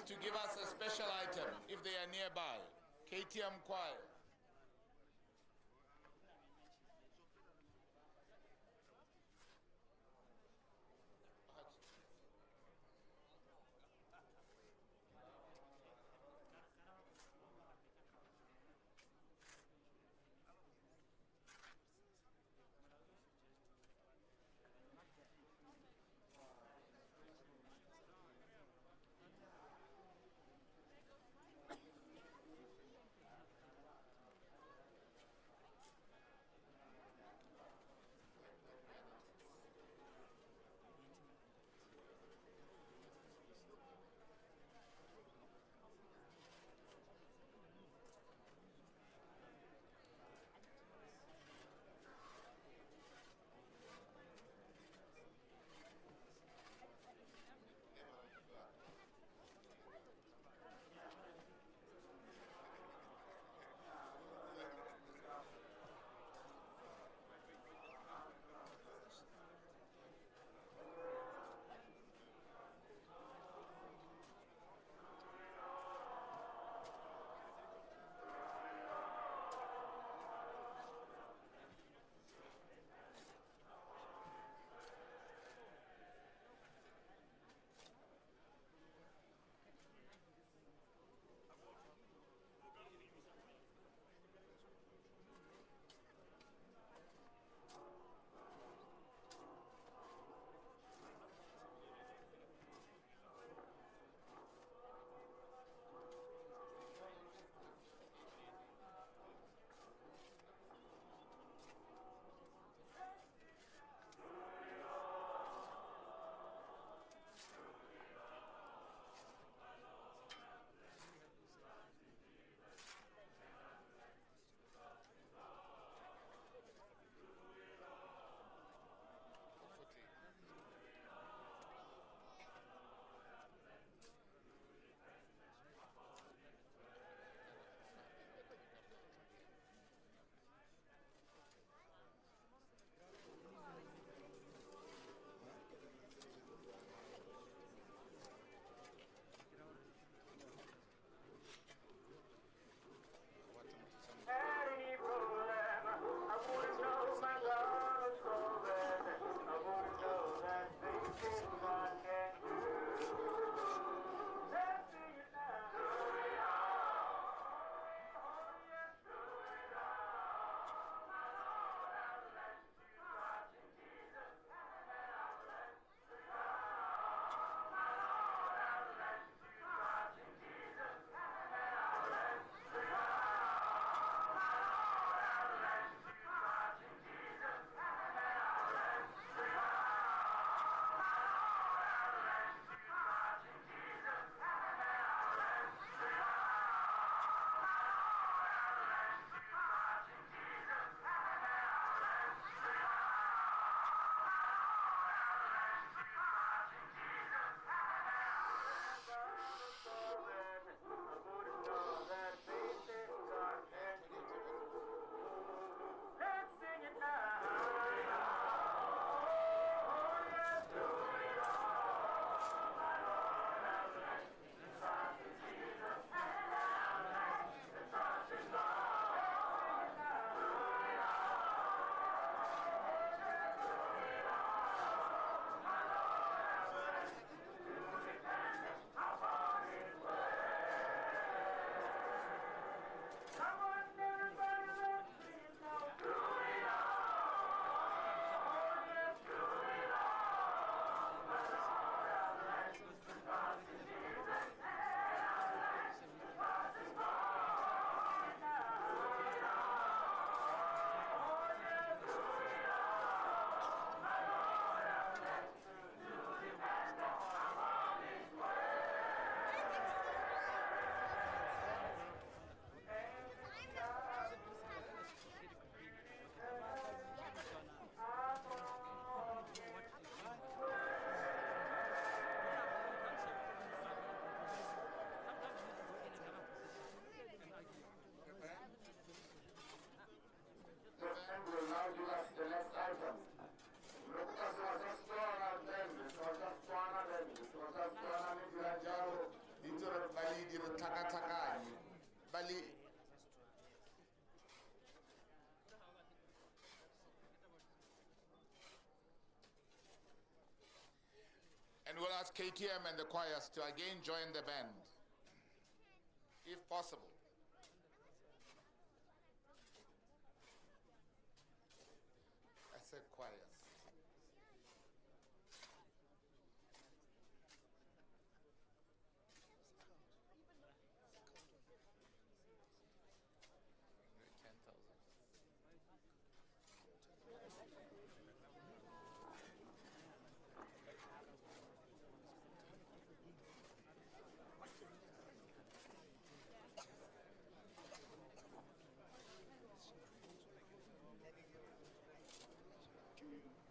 please to give us a special item if they are nearby. KTM Choir. request KTM and the choirs to again join the band, if possible. I said choirs. 10,000.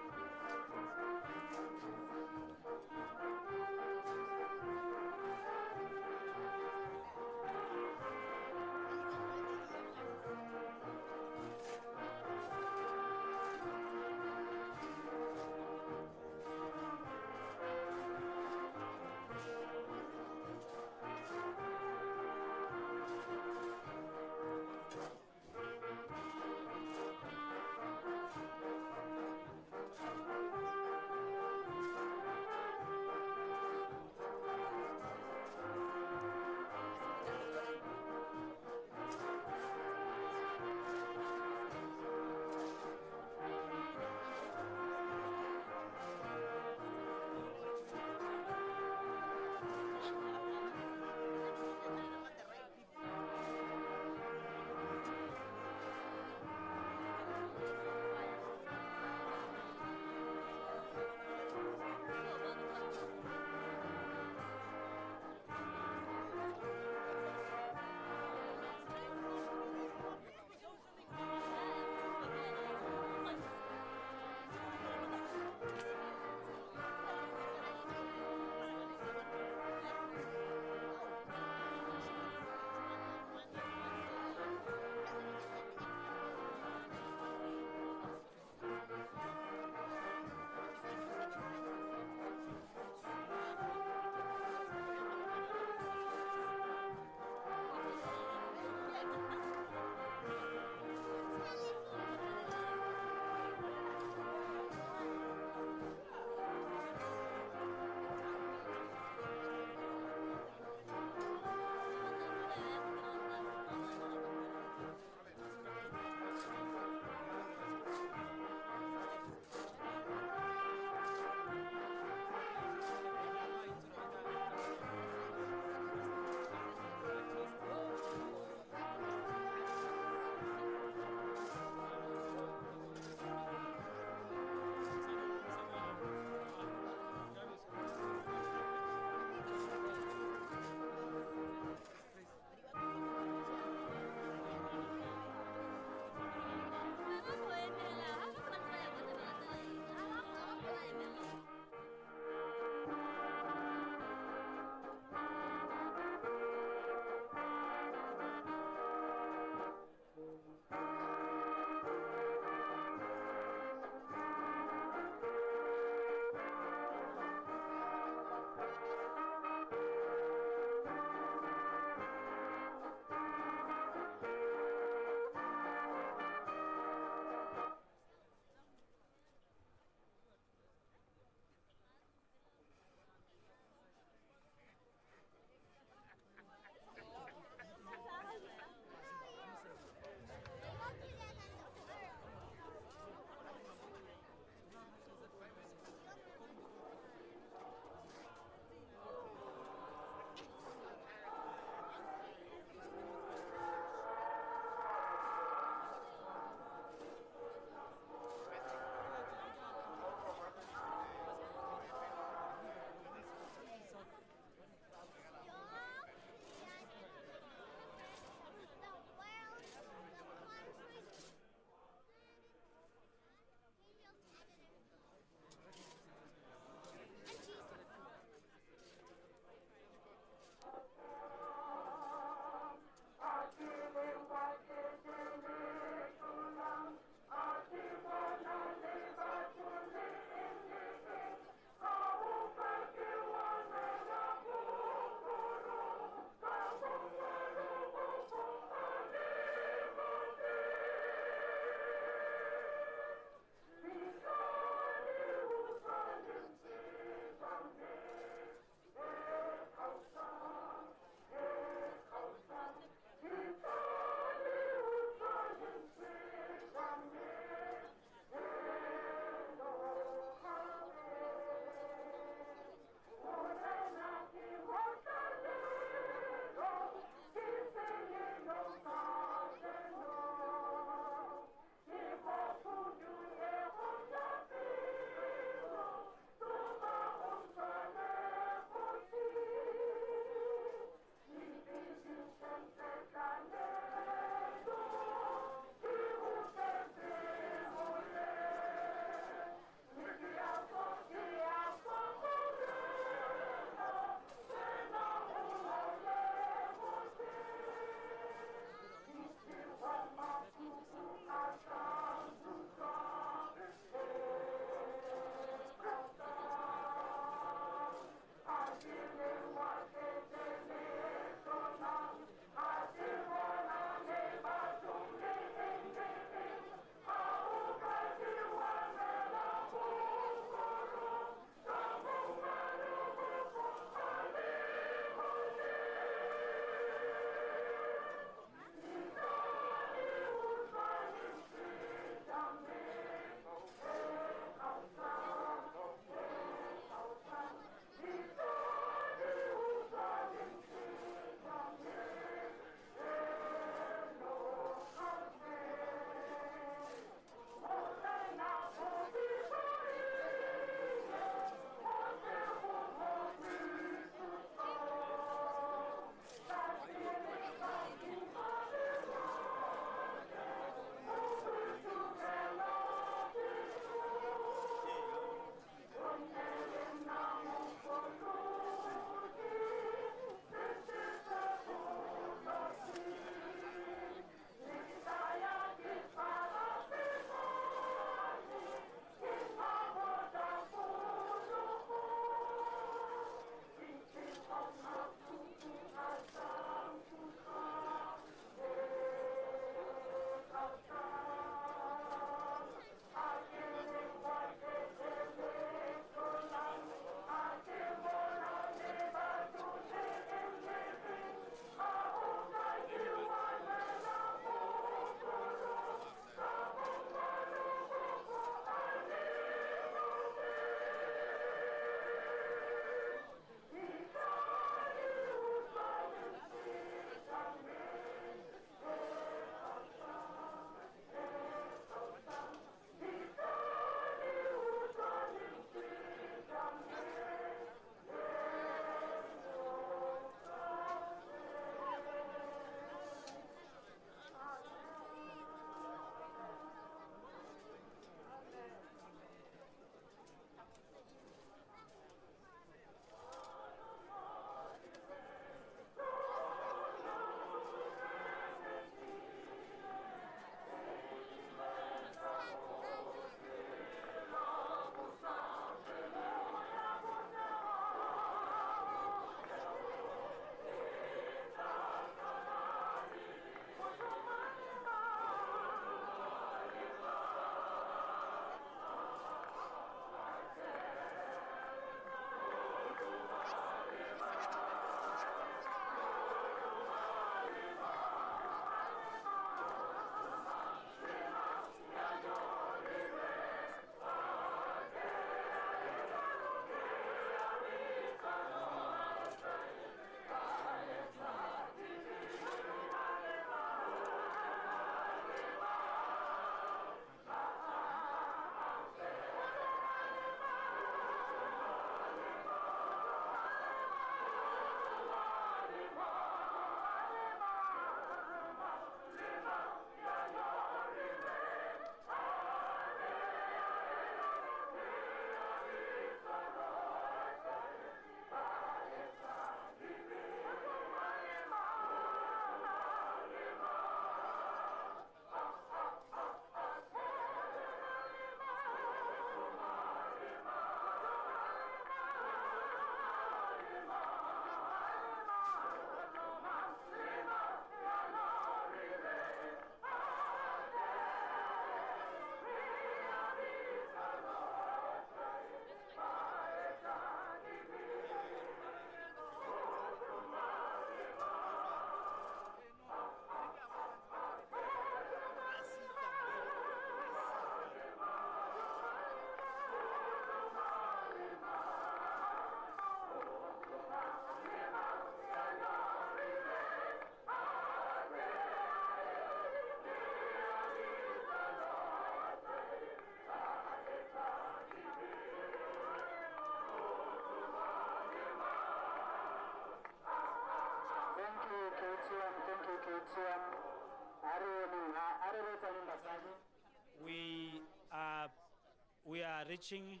We are reaching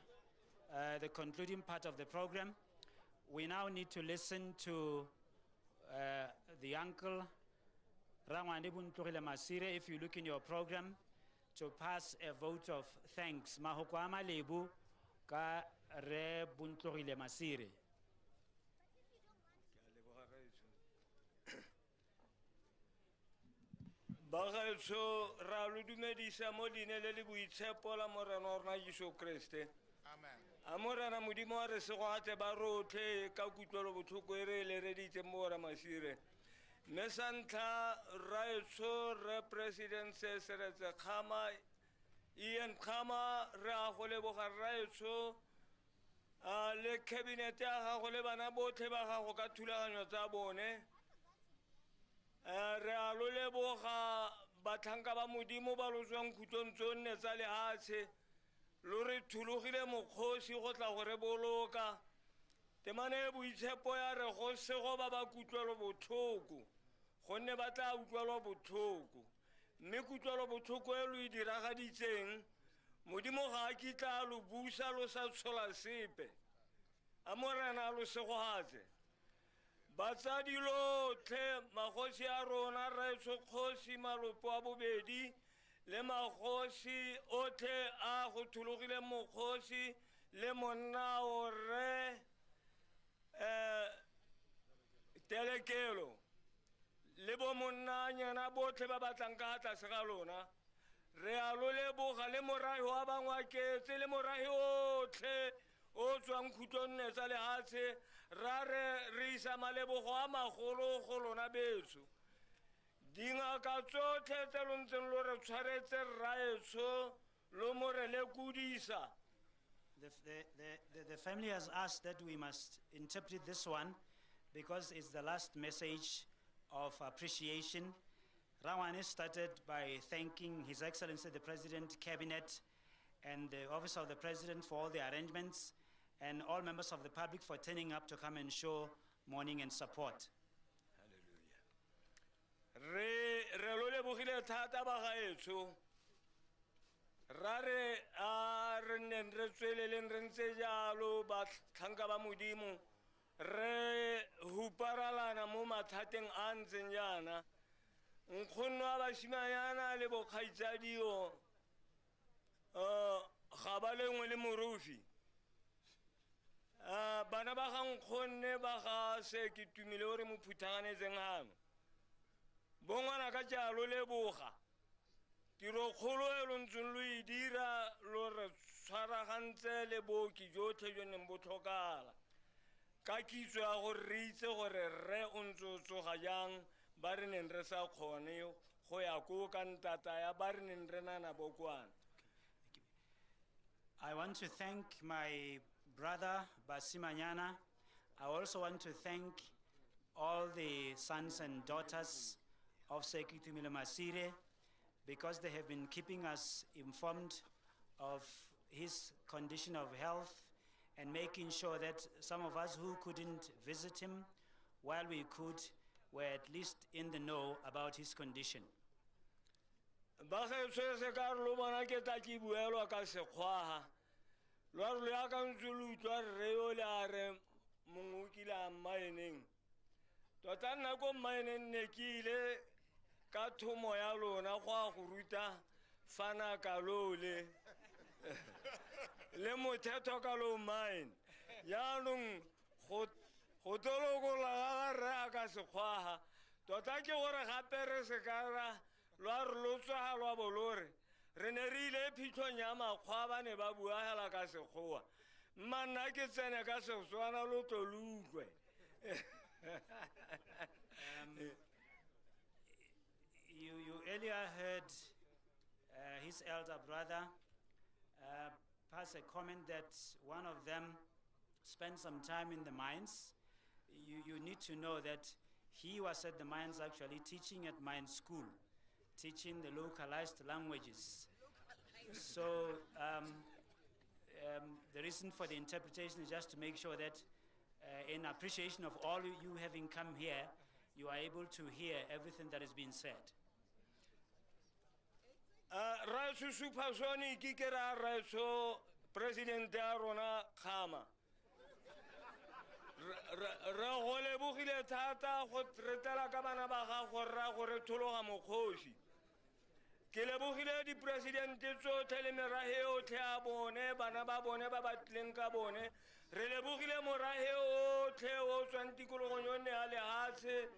the concluding part of the program. We now need to listen to the uncle, Rangwane Bontlogiile Masire, if you look in your program, to pass a vote of thanks. Mahoko a malebo ka Re Bontlogiile Masire. Ke a leboga, gaetsho. Bagaetsho, ra lo dumedisa mo leine le le boitshepo la Morena wa rona Jesu Kriste. Amen. A Morena Modimo wa re segogatse ba rotlhe ka kutlwelo botlhoko e re e lereditseng mo ora Masire. Mme sa ntlha, raetsho re President se Seretse Kgama, Ian Kgama, re a go leboga raetsho, a le cabinet ya gago le bana botlhe ba gago ka thulaganyo tsa bone. Re a lo leboga batlhanka ba Modimo ba lo tswang khutlong tsonne tsa lehatshe, lo re thulogile mokgosi go tla go re boloka. Temane e boitshepo ya re go sego ba ba kutlwelo botlhoko, gonne ba tla utlwelwa botlhoko. Mme kutlwelo botlhoko e lo e diragaditseng, Modimo ga a kitla a lo busa lo sa tshola sepe. A Morena a lo segogatse. Batsadi lotlhe, magosi a rona, rraetsho Kgosi Malopo a bobedi le magosi otlhe a go thologileng mokgosi le monnao rre Telekelo le bo monnanyana botlhe ba batlang ka tlase ga lona, re a lo leboga, le morahi wa Bangwaketse le morahi otlhe o tswang khutlonne tsa lehatshe, ra re re isa malebogo a magolo go lona betso. Dingaka tsotlhe tse lo ntseng lo re tshwaretse rraetsho lo mo re lekodisa. The family has asked that we must interpret this one because it's the last message of appreciation. Rangwane started by thanking His Excellency the President, Cabinet, and the Office of the President for all the arrangements, and all members of the public for turning up to come and show mourning and support. Re re lo lebogile thata bagaetsho. Ra re a re nneng re tsweleleng re ntse jalo batlhanka ba Modimo, re huparalana mo mathateng a ntseng jaana. Nkgonne wa basimanyana le bokgaitsadio ga ba lengwe le morufi. Bana ba ga nkgonne ba ga se ke tumile o re mo phuthaganetseng gano. Bongwana ka jalo leboga. Tirokgolo e lo ntseng lo e dira lo re tshwaragantse le booki jotlhe jo neng bo tlhokala. Ka kitso ya gore re itse gore rre o ntse o tsoga jang ba re neng re sa kgone go ya ko ka ntata ya ba re neng re na nabo kwana. I want to thank my brother Basimanyana. I also want to thank all the sons and daughters of Sir Ketumile Masire because they have been keeping us informed of his condition of health and making sure that some of us who couldn't visit him while we could were at least in the know about his condition. Bagaetsho, se ka re lo bona ke tla ke buelwa ka sekgwaga. Lwa re lo yaka ntse lo utlwa rre yo le a re mongwe o kile a mmaeneng. Tota nna ko mmaeneng ne ke ile ka thomo ya lona go a go ruta fana ka lole le mothetho ka lo mine. Jaanong go tolokola ga ga rre a ka sekgwaga tota ke gore gape re se ka ra lwa re lo tswaga lwa bo lo re re ne re ile phitlhong ya makgwa ba ne ba bua hela ka sekgowa. Mma nna ke tsene ka Setswana lo tlo lo utlwe. You earlier heard his elder brother pass a comment that one of them spent some time in the mines. You need to know that he was at the mines actually teaching at mine school, teaching the localized languages. So the reason for the interpretation is just to make sure that in appreciation of all you having come here, you are able to hear everything that is being said. Raetsho Supersonic ke ra raetsho Presidente ya rona Khama. Re go lebogile thata go retela ka bana ba gago rra go re thologa mokgosi. Ke lebogile dipresidente tsotlhe le merahe yotlhe ya bone, bana ba bone ba ba tlileng ka bone. Re lebogile morahe otlhe o tswang tikologong yone ya lehatshe,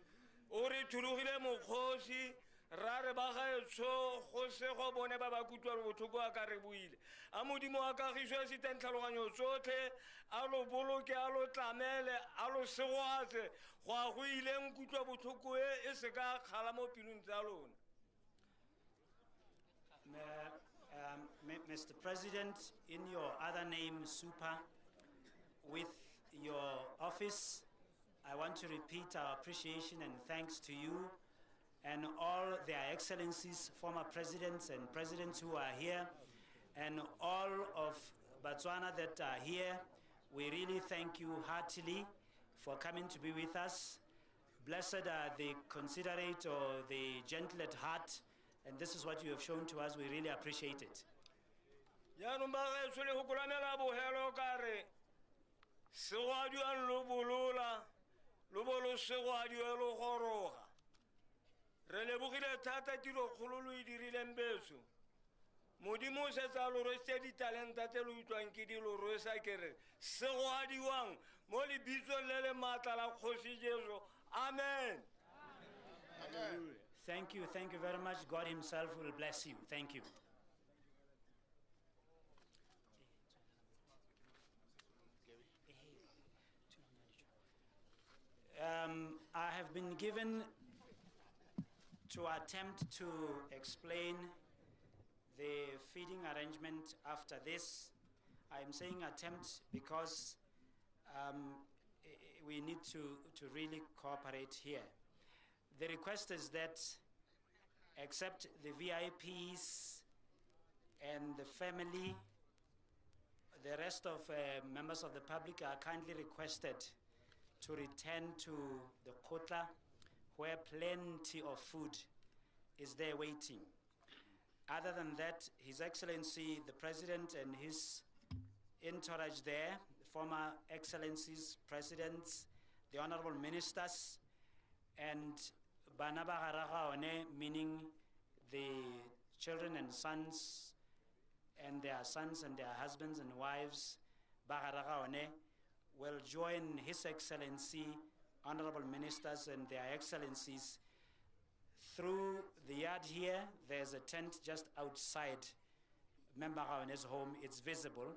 o re thulogile mokgosi. Ra re ba gaetsho go se go bone ba ba kutlwa botlhoko a ka re buile. A Modimo a kagiso e sitang tlhaloganyo tsotlhe, a lo boloke, a lo tlamele, a lo segoatse, go a go ileng kutlwa botlhoko e e se ka kgala mo pelong tsa lona. Mr. President, in your other name, Super, with your office, I want to repeat our appreciation and thanks to you and all their excellencies, former presidents and presidents who are here, and all of Botswana that are here. We really thank you heartily for coming to be with us. Blessed are the considerate or the gentle at heart, and this is what you have shown to us. We really appreciate it. Jaanong ba gaetsho le go kolamela bogelo ka re segwadiwang lo bolola lo bo lo segwadiwe lo goroga. Re lebogile thata tirokgolo lo e dirileng beso. Modimo o setse a lo rwesitse ditalenta tse lo utlwang ke di lo rwesa ke re segwadiwang mo lebitsong le le maatla la Kgosi Jesu. Amen. Amen. Thank you, thank you very much. God himself will bless you. Thank you. I have been given to attempt to explain the feeding arrangement after this. I am saying attempt because we need to really cooperate here. The request is that except the VIPs and the family, the rest of members of the public are kindly requested to return to the Kgotla, where plenty of food is there waiting. Other than that, His Excellency the President and his entourage there, the former Excellencies, Presidents, the Honorable Ministers, and bana ba ga Ragaone, meaning the children and sons and their sons and their husbands and wives, ba ga Ragaone, will join His Excellency, Honorable Ministers and their Excellencies through the yard here. There's a tent just outside Member Gaone's home. It's visible.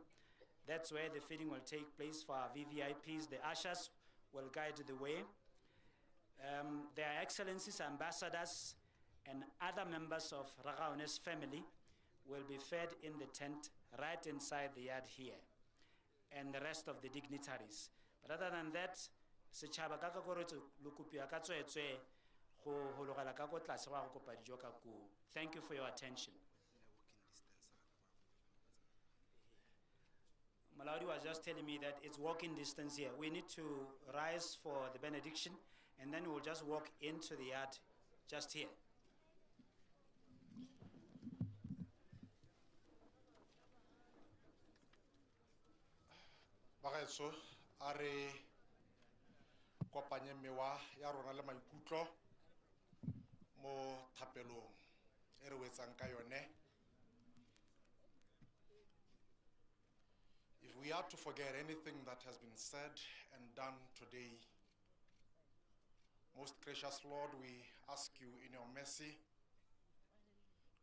That's where the feeding will take place for our VVIPs. The ushers will guide the way. Their Excellencies, ambassadors, and other members of Ragaone's family will be fed in the tent right inside the yard here, and the rest of the dignitaries. But other than that, setšhaba ka kakaretso lo kopiwa ka tsweetswee go hologela ka ko tlase go ya go kopa dijo ka koo. Thank you for your attention. Malaudi was just telling me that it's walking distance here. We need to rise for the benediction, and then we'll just walk into the yard just here. Bagaetsho, a re kopanye mewa ya rona le maikutlo mo thapelong e re wetsang ka yone. If we are to forget anything that has been said and done today, most gracious Lord, we ask you in your mercy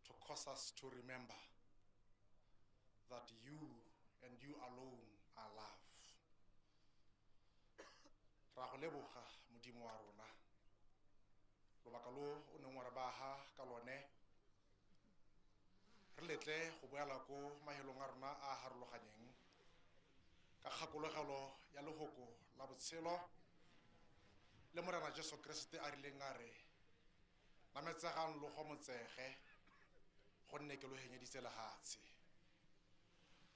to cause us to remember that you and you alone are love. Ra go leboga Modimo wa rona. Lobaka lo o neng wa re baga ka lone, re letle go boela ko mahelong a rona a harologanyeng ka kgakologelo ya lehoko la botshelo le Morena Jesu Kriste a rileng a re nametsegang lo go motsege gonne ke lo henyeditse lehatshe.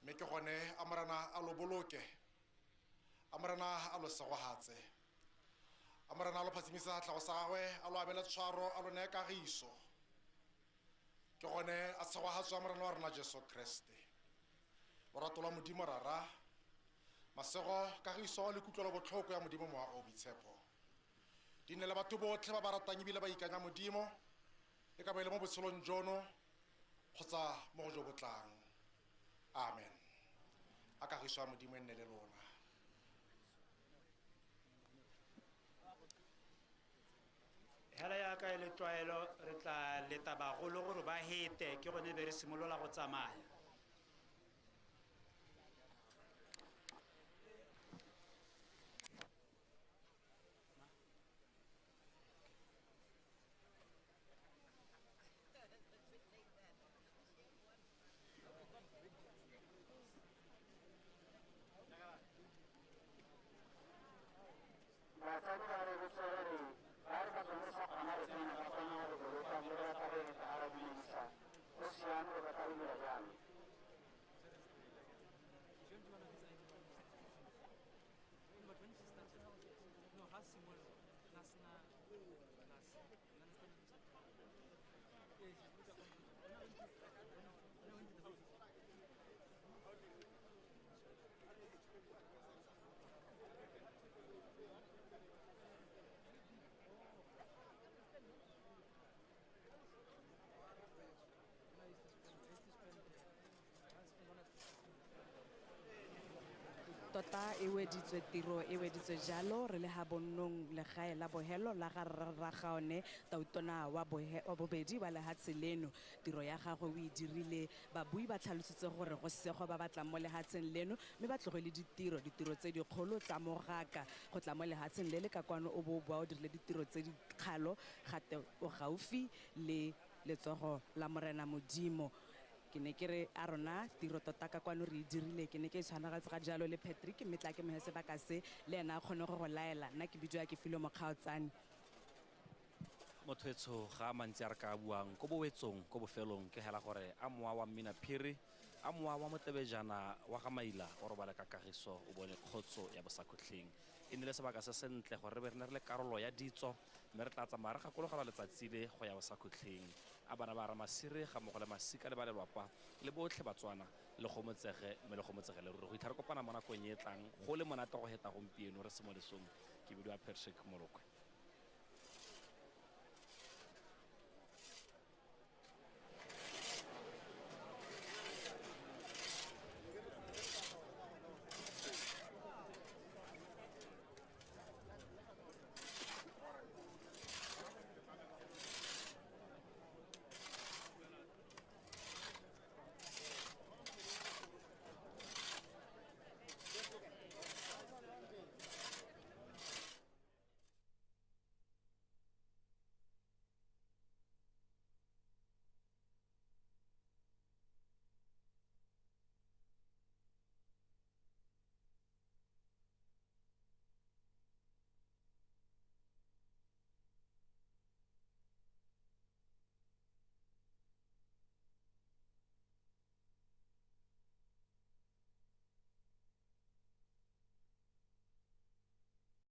Mme ke gone a Morena a lo boloke, a Morena a lo segogatse, a Morena a lo phatsimisa tlhago sa gagwe, a lo abele tshwaro, a lo neye kagiso. Ke gone a tshegogatswe a Morena wa rona Jesu Kriste. Lorato lwa Modimo Rara, masego, kagiso le kutlwelo botlhoko ya Modimo Mowa o Boitshepo di nne le batho botlhe ba ba ratang ebile ba ikanya Modimo, e ka ba e le mo botshelong jono kgotsa mo go jo bo tlang. Amen. A kagiso ya Modimo e nne le lona. Hela yaka e le tlwaelo re tla leta bagolo gore ba hete, ke gone be re simolola go tsamaya. Basadi ba re botsa gore ba re ba tsone sa kgona go tsena ba kgona go boloka mme ba tla re tla ara dumedisa. Go siame re batla go dira jalo. Tota e weditswe tiro, e weditswe jalo re le ha bonnong legae la bohelo la ga Rragaone Tautona wa bobedi wa lehatshe leno. Tiro ya gagwe o e dirile, babui ba tlhalositse gore go sego ba batlang mo lehatsheng leno mme ba tlogele ditiro tse dikgolo tsa mogaka go tla mo lehatsheng le le ka kwano o bo o boa o dirile ditiro tse di kgalo gate o gaufi le letsogo la Morena Modimo. Ke ne ke re a rona tiro tota ka kwano re e dirile, ke ne ke e tshwanagatse ga jalo le Patrick mme tla ke mo he sebaka se le ena a kgone go go laela. Nna ke bidiwa ke Filwe Mokgaotsane. Motho etsho ga a mantsi a re ka buang ko bowetsong ko bofelong ke hela gore a mowa wa mmina phiri, a mowa wa motebejana wa ga Maila o robale ka kagiso o bone kgotso ya bosakhutleng. E nnile sebaka se sentle gore re be re ne re le karolo ya ditso mme re tla tsamaya re gakologelwa letsatsi le go ya bosakhutleng. A bana ba Ramasire ga mmogo le masika le ba lelwapa le botlhe Batswana le gomotsege mme le gomotsege le ruri. Go itlha re kopana mo nakong e e tlang go le monate go heta gompieno re se mo lesong. Ke bidiwa Patrick Molokwe.